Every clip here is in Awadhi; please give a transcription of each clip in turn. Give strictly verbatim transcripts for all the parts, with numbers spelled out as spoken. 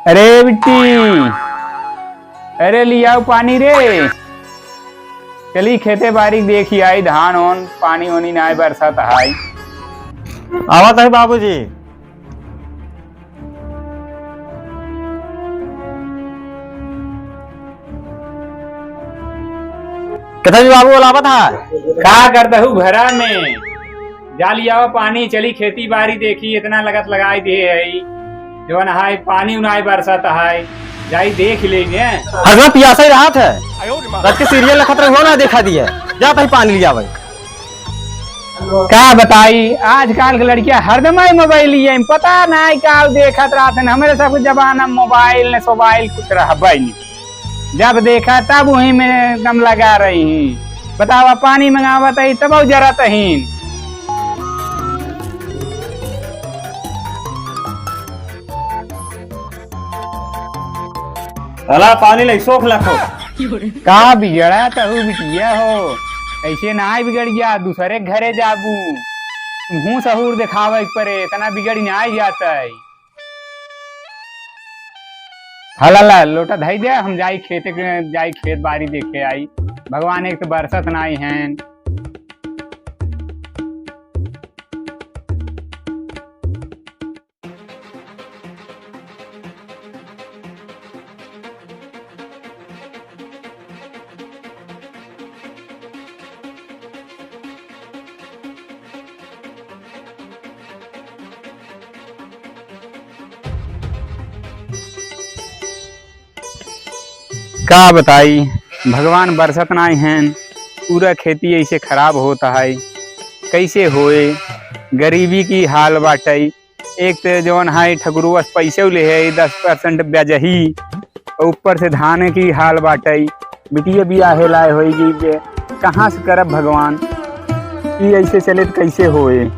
अरे बिट्टी, अरे लियाओ पानी रे। चली खेते बारी देखी आई, धान ओन पानी ओनी नाय बरसत हाय। आवत है बाबूजी। कथा जी बाबू बोलावत हा। का करत हूँ घरा में? जा लियावा पानी, चली खेती बारी देखी, इतना लगत लगाई दिहे है। जवन हाय पानी उनाई बरसत हाय, जाई देख ले ने। हरदम पियासा ही रहत है। रात के सीरियल लखत रहो ना देखा दिया। जा तही पानी लियावे। का बताई, आजकल के लड़किया हरदम ही मोबाइल लिए, पता नाय का देखत रहत हैं। हमरे सब के जमाना में मोबाइल ने सोबाइल कुछ रहबे नहीं। जब देखा तब वहीं में एकदम लगा रही हैं। बतावा, पानी मंगावत ही तब जरत ही। अला पानी ले, सोख लाखो। का बिगड़ा तहु बिटिया हो, ऐसे ना बिगड़ गया, दूसरे घरे जाबू। तुहूँ सहूर देखावे के परे, इतना बिगड़ ना जाता है। हला ला, लोटा धई दे, हम जाई खेते के, जाई खेत बारी देखे आई। भगवान एक तो बरसत नाई हैं। का बताई, भगवान बरसत नाई हैं, पूरा खेती ऐसे खराब होता है, कैसे होए? गरीबी की हाल बाटई। एक ते जवन है ठकुरुआ से पैसे ले है, दस परसेंट ब्याजही, और ऊपर से धान की हाल बाटई। बिटिया बियाहे लाए होई गई बे, कहाँ से करब भगवान? ई ऐसे चले तो कैसे होए?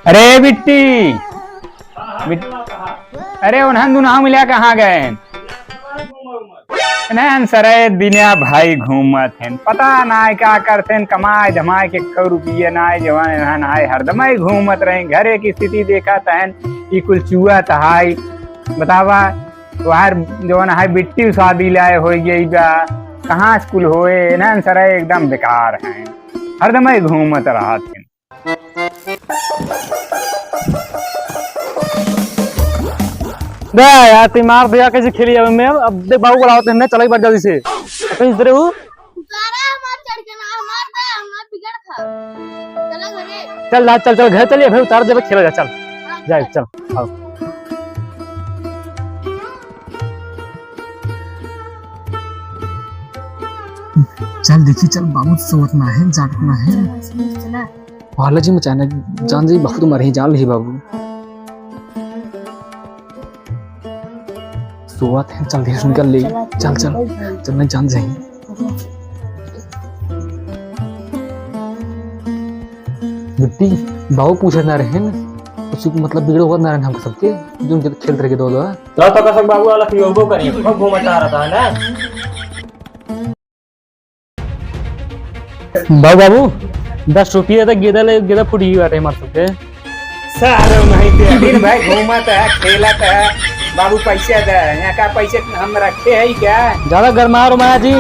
अरे बिट्टी, बिट-, अरे उन्हन दुनहु मिला कहाँ गए? नहीं सरे दिन्या भाई घूमत हैं, पता नाय का करत हैं, कमाए धमाए के कौ रुपये नाय, जवान नाय, हरदम ही घूमत रहे। घरे की स्थिति देखत हैं, ई कुल चुआ तहाई। बतावा, तोहार जवन है बिट्टी शादी लाए हो गई बा, कहाँ से कुल होए, इन्हन सरे एकदम बेकार हैं, हरदम ही घूमत रहत हैं। दे यार, ती मार दिया कैसे खेली अब मैं, अब दे बाबू बुलावत हैं, चल एक बार जल्दी से। कहीं इधर हूँ। उतारा हमार चढ़ के ना, हमार बा, हमार बिगड़ खा। चला घरे। चल ना, चल, चल, घर चलिए, फिर उतार देबे, खेला जा, चल। हाँ, जा, चल। चल, आओ। चल देखी, चल, बाबू सोवत ना है, जागत ना है। चला। पहले जी मचाना, जान जी, बहुत मर ही जान ली बाबू। सोवत है, चल धीरे से निकल ले। चल, चल, चल, नहीं जान जाए। बिट्टी, बाबू पूछत ना रहे न, कुछ मतलब बिगड़ो होत ना रहे हम सबके, जो उनके खेलत रहे के दो दो। तो, तो कसक बाबू वाला खियोबो करी, खूब घूमता रहता है ना। बाबू, बाबू, दस रुपये तक गेदा ले, गेदा फूट गई बाटे हमार सबके। सारो नहीं ते दिन भाई घूमत है, खेलत है। बाबू पैसे दे, यहाँ का पैसे हम रखे है क्या? ज्यादा गरमाया रमाया जी,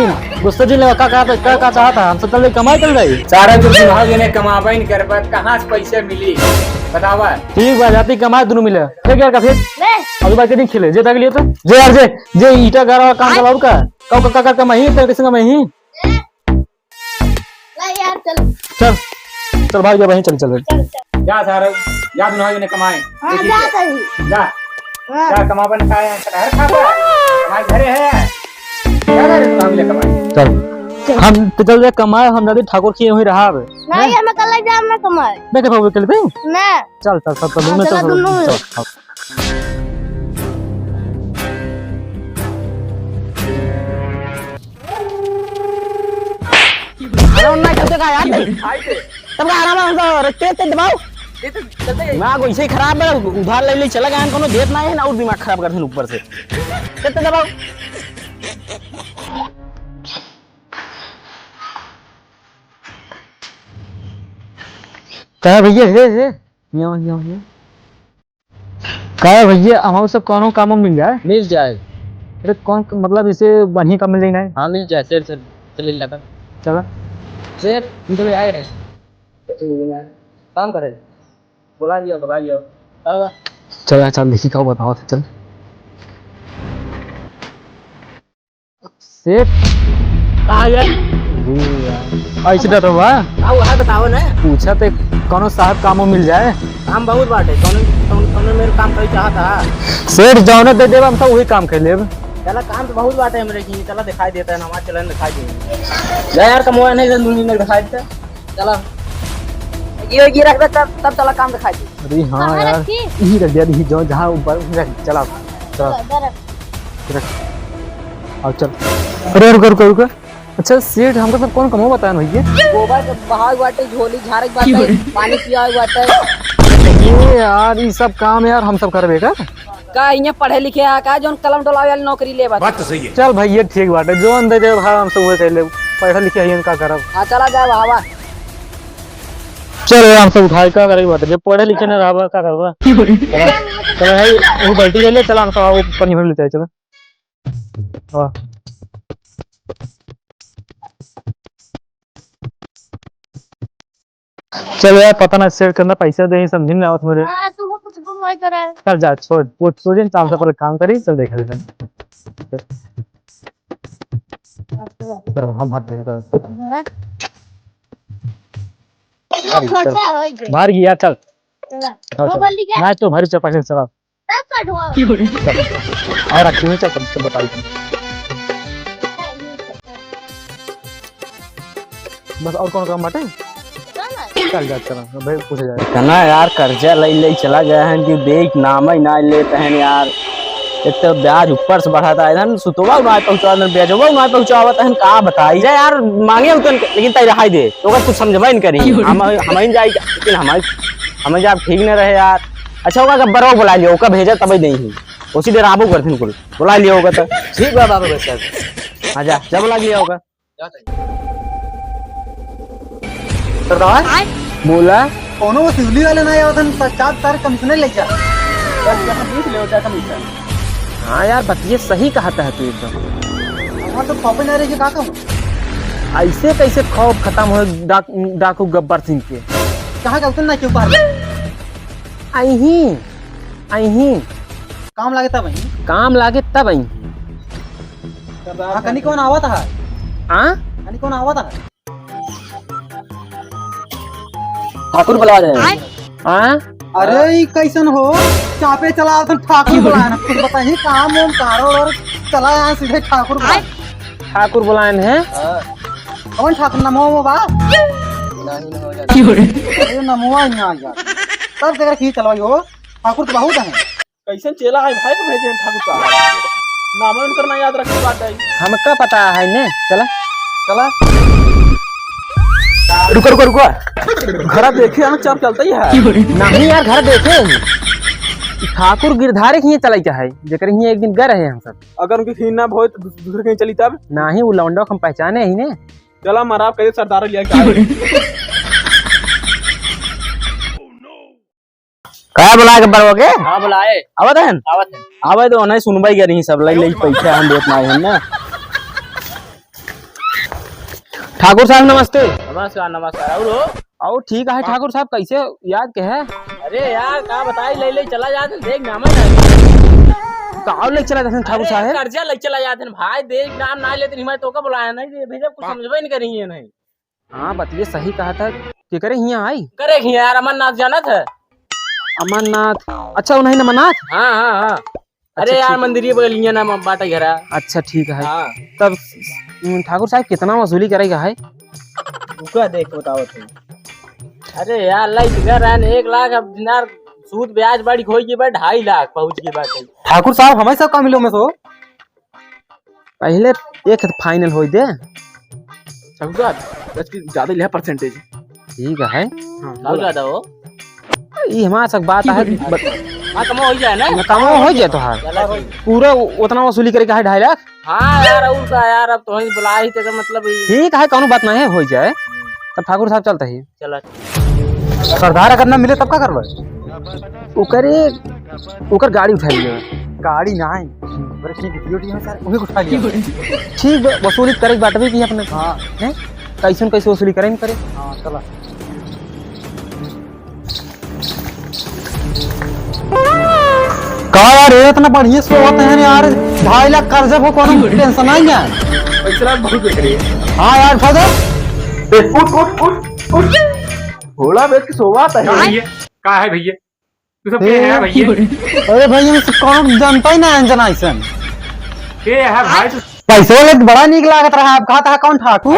गुस्सा जी लगा, का, का, का, का चाहता है? हम सब चल कमाई चल जाई। सारा जो दिमाग इन्हें कमाबा ही नहीं कर पाए, कहाँ से पैसे मिली? बतावा। ठीक बा, जाती कमाए दोनों मिले। ठीक है, का फिर? ले। अभी बाकी दिन खेले, जे तक लिए तो। जे यार जे, जे ईटा गारा और काम आय। चलाऊ का? का, का, का, का, कमाई, तो किसी कमाई? ला यार, चल। चल, चल भाग जा, वहीं चल, चल, चल। चल, चल। जा सारे, जा दोनों जने कमाए। हाँ, देखी जा से। सही। जा। हाँ। जा, कमाबन का है, कटहर खा जा। कमाई घरे है। जा, जा रे, तू हम ले कमाए। चल। चल। हम तो चल जा कमाए, हम जाते ठाकुर की वहीं रहा अब। नहीं, हैं? हमें कल जाम ना कमाए। नहीं कर पाओगे कल भी? ना। चल, चल, चल, चल, हाँ, दोनों चलो, चल, दोनों। चल, चल। अरे, उन्ना खेलते का यार? तब का आराम से, अरे तेज तेज दबाओ। तेज तेज चलते जाइए। दिमाग वैसे ही खराब है, उधार ले ले चला गया, कोनो देत ना है ना, और दिमाग खराब कर देन ऊपर से। तेज तेज दबाओ। का भैया, हे, हे, यहाँ, यहाँ, यहाँ। का है भैया, हमहू सब कौनो कामो मिल जाए? मिल जाए। अरे कौन, मतलब इसे बढ़िया काम मिल जाए ना? हाँ, मिल जाए, सेठ से, चले लगा। चला। सेठ, इधर आए रहे। काम करे। बुला लियो, बुला लियो। अब चला, चल, देखी का बताओ, चल। सेठ। कहाँ गए? अरे यार। ऐसे डर हुआ? का हुआ है, बताओ ना। पूछा ते कौनो साहब कामो मिल जाए। काम बहुत बाटे, कौनो, कौनो, कौनो मेरे काम करी चाहत है। सेठ, जौने दे देब, हम तो वही काम कर लेब। चला, काम तो बहुत बाटे हमरे की, चला दिखाई देता है ना, हमारे चलन दिखाई देंगे। जा यार, कमवा नहीं, जन दुनिया में दिखाई देता। चला। ये, ये रख दे, तब, तब चला काम दिखाई दे। अरे हाँ कहाँ यार, रखी? यही रख दिया, यही जो, जहाँ ऊपर रख, चला, चला। चलो, इधर रख। रख। और चल। अरे रुका, रुका, रुका। अच्छा सेठ, हमका सब कौन कमवा बताया भैया? गोबर के बहाव बाटे, झोली झारे के बाटे, पानी पियावे के बाटे। ये यार, ये सब काम यार हम सब करबे का? का इहाँ पढ़े लिखे आ का, जौन कलम डोलावे वाली नौकरी लेबा? बात तो सही है। चल भैया, ठीक बाटे, जौन दे देब, हाँ, हम सब उहे कर लेब। पढ़े लिखे हइयन, का करब? हाँ, चला जाए हवा। चल यार, हम सब उठाए, का करे बाटे? जब पढ़े लिखे ना रहबा, का करबा? चला, चला भाई, वो बाल्टी ले ले, चला, हम सब वो पानी भर लेते हैं, चला। वाह। चल यार, पता ना सेठ कितना पैसा दे, समझ में आवत मेरे। हाँ, तू कुछ घुमवाई करे। चल जा, छोड़, वो छोड़, काम से पहले काम करी, चल देखा लेते हैं। चल, हम हाथ धोए कर। हाँ। भारी, चल। खर्चा होई गई। भारी यार, चल। चला। हाँ, वो चल। बल्ली क्या? ना, तो भारी चपाई से चला। तब कटवा। चल। और रखी हुई चल, तुमसे बताई। बस और कौन काम बाटे? चल ना। चल जा, चल, भाई पूछे जाए। इतना यार कर्जा लई लई चला गया है कि देख नाम ही ना लेते हैं यार। एक तो ब्याज ऊपर से बढ़ाता है, इधर सुतवा ना पहुँचावत, ब्याजवा ना पहुँचावत है, का बताई जा यार, मांगे उतन, लेकिन तय रहाई दे, तो ओकर कुछ समझबे न करी। हम, हम ही जाई, लेकिन हम, हमें जा ठीक न रहे यार। अच्छा होगा, गब्बरवा बुला लियो, ओका भेजा तबे नहीं ही। उसी देर आबो करथिन कुल, बुला लियो होगा तो। ठीक बा बाबा, बस अब। हाँ जा, जा बुला लियो होगा। सरदार, आय? बोला। कौनो वसूली वाले ना आवत हन, चार तार कमीशने ले जा। बस यहाँ देख ले, जा कमीशन। हाँ यार, बतिये सही कहता है तू एकदम। हमार तो खौफे ना रही, का कहूँ? ऐसे कैसे खौफ खत्म हो डाक-, डाकू गब्बर सिंह के? कहाँ का उतना क्यों पार? अहीं, अहीं। काम लागे तब अहीं? काम लागे तब अहीं। हाँ, कनी कौन आवत है? हाँ? कनी कौन आवत है? ठाकुर बुला रहे हैं। हाँ? अरे, ई कैसन हो? चापे चला आवत ठाकुर बुलाए ना। कुछ बताइए, काम वाम कारो और चला यहाँ सीधे ठाकुर बुलाए। ठाकुर बुलाए हैं? हाँ। कौन ठाकुर? नमो वो बा? नहीं, नहीं हो जाता। अरे, नमो ही नहीं आ गया। तब देख रखी चलो यो, ठाकुर तो बहुत हैं। कैसन चेला है भाई, तो भेजे हैं ठाकुर साहब। नाम उनकर ना याद रखे बात है। हमका पता है ने, चला। चला। रुको, रुको, रुको। घरा देखे हम चाप चलते ही है। नहीं यार, घर देखे हैं। ठाकुर गिरधारी के हियाँ चले के है, जेकर हियाँ एक दिन गए रहे हम सब। अगर उनके हियाँ ना भोए तो दूस-, दूसरे कहीं चली तब? नहीं, वो लौंडा को हम पहचाने ही ने। चला, मराब करे सरदार लिया के आए। का बुलाए गब्बर हो के? हाँ, बुलाए। आवत हन? आवत हन। आवे तो नहीं सुनबाई करी सब, लई लई पैसा हम देत नाई हन ना। ठाकुर साहब नमस्ते। नमस्कार, नमस्कार। और हो? और ठीक है ठाकुर साहब, कैसे याद के है? अरे यार, का बताई, लई लई चला जात हन, देख नाम है ना। का और लई चला जात हन ठाकुर साहब? कर्जा लई चला जात हन भाई, देख नाम ना लेते नहीं, मैं तो का बुलाया नहीं, ये भेजा कुछ समझबे नहीं करी है नहीं। हाँ, बतिये सही कहा था। केकरे हियाँ आई? करे हियाँ यार, अमरनाथ जानत है? अमरनाथ? अच्छा, उन्हीं अमरनाथ? हाँ, हाँ, हाँ। अरे अच्छा, यार, ठीक। मंदिर ये बगलिया ना बाटा घरा। अच्छा, ठीक है। हाँ। तब, उम, ठाकुर साहब, कितना वसूली करेगा है? रुका, देख, बताओ तुम। अरे यार, लाइट घर है ना, एक लाख, अब यार, सूद ब्याज बढ़ के होई कि बा, ढाई लाख पहुँच के बाटे। ठाकुर साहब, हमें सब काम मिलो में सो। पहले एक final होई दे। समझा? बस कि ज्यादा लिया percentage। ठीक है। हाँ, बहुत ज्यादा हो। ई हमार सब बात है। हाँ, कमो हो जाए ना। ना, कमो हो जाए तोहार। चला ठीक। पूरा उ-, उतना वसूली करे का है, ढाई लाख। हाँ यार, और का यार, अब तोहई बुलाए ही, तेकर मतलब ही। ठीक है, कौनो बात नहीं है, हो जाए। तब ठाकुर साहब चलता ही। चला। सरदार अगर ना मिले तब का करबे? ओकरे, ओकर गाड़ी उठा लिया। गाड़ी ना है, बड़े ठीक है, ड्यूटी में सर, उन्हीं को उठा लिया। ठीक बा, वसूली करे के बाटवे की अपने। हाँ। हैं? कैसन कैसे वसूली करे, करे? हाँ, चला। का यार, ये इतना बढ़िया सोवत है यार, ढाई लाख कर्जा हो, कोनो टेंशन नहीं है। पैसा बहुत बेच रही है। हाँ यार, उठा दे। ए, उठ, उठ, उठ, उठ। घोड़ा बेच के सोवत है। का है भैया? का है भैया? तू सब के है भैया? अरे भाई, हम सब कौन जानता ही ना है, जना ऐसन। के है भाई तू? पैसे वाले तो बड़ा नीक लागत रहा, आप कहत है कौन ठाकुर?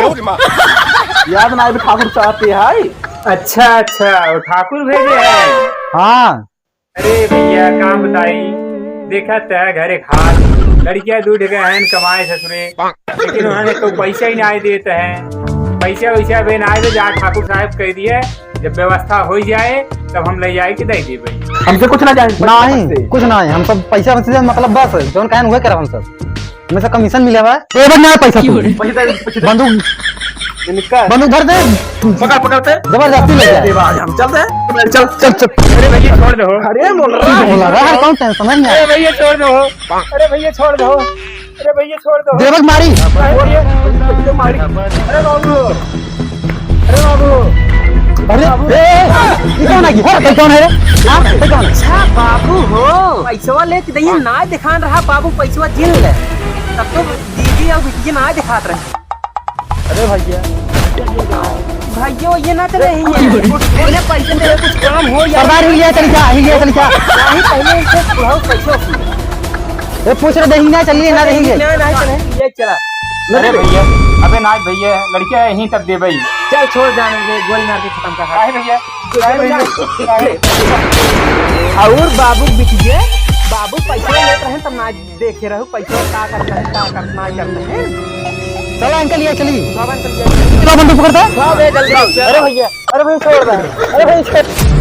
याद ना आवे ठाकुर साहब के है। अच्छा, अच्छा, वो ठाकुर भेजे है। हाँ। अरे भैया, काम बताई, देखत है घर एक हाल, लड़कियां दूध गए हैं कमाए ससुरे, लेकिन उन्होंने तो पैसा ही ना देते हैं। पैसा वैसा बे ना आए, जा ठाकुर साहब कह दिए, जब व्यवस्था हो जाए तब हम ले जाए के दे देबे। हमसे कुछ ना जाए, नहीं, कुछ नहीं, हम सब पैसा वैसे से मतलब बस जौन कहन हुए करब हम सब। हमें से कमीशन मिले बा। ए बे, ना पैसा तू। पैसा दे, पैसा दे। बंदूक, इनका बंदूक धर दे। पकड़, पकड़ दे। जबरदस्ती ले जाए। देवा, हम चल दे। चल, चल, चल। अरे भैया, छोड़ दो। अरे बोल रहा है। बोल रहा है, कौन टेंशन है? अरे भैया, छोड़ दो। अरे भैया, छोड़ दो। अरे भैया, छोड़ दो। देवक मारी। अरे भैया, मारी। अरे बाबू। अरे बाबू। अरे, बाबू। ए, ए, ये कौन है? ये कौन है? हाँ, ये कौन है? अच्छा, बाबू हो। पैसवा लेके दहिए, ना दिखान रहा बाबू, पैसवा जिन ले। तब तो दीदी और बिटिया ना दिखात रहे। अरे भैया। भैया, ये ना चले ही है। कुछ बोले, पैसे दे, कुछ काम हो यार। सरदार, हिलिया चल जा, हिलिया चल जा। नहीं, पहले इसे बुढ़ाऊ पैसे वसूल। ए, पूछ रहे, देंगे ना, चलिए ना, देंगे। ना, ना, चले, ये चला। अरे भैया, अबे ना भैया, लड़कियां यहीं तक दे भाई। चल, छोड़ जाने दे, गोली मार के खत्म कर। काहे भैया? काहे भैया? काहे? और बाबू बिटिया, बाबू पैसे लेत रहे, तब ना देखे रहू, पैसा का करता है, का करता है, करता है। चलो अंकल, ये चली। बाबा अंकल, ये चलो, बंदूक पकड़ता है। हाँ, बे, जल्दी। अरे भैया, अरे भैया, छोड़ दे। अरे भैया, छोड़।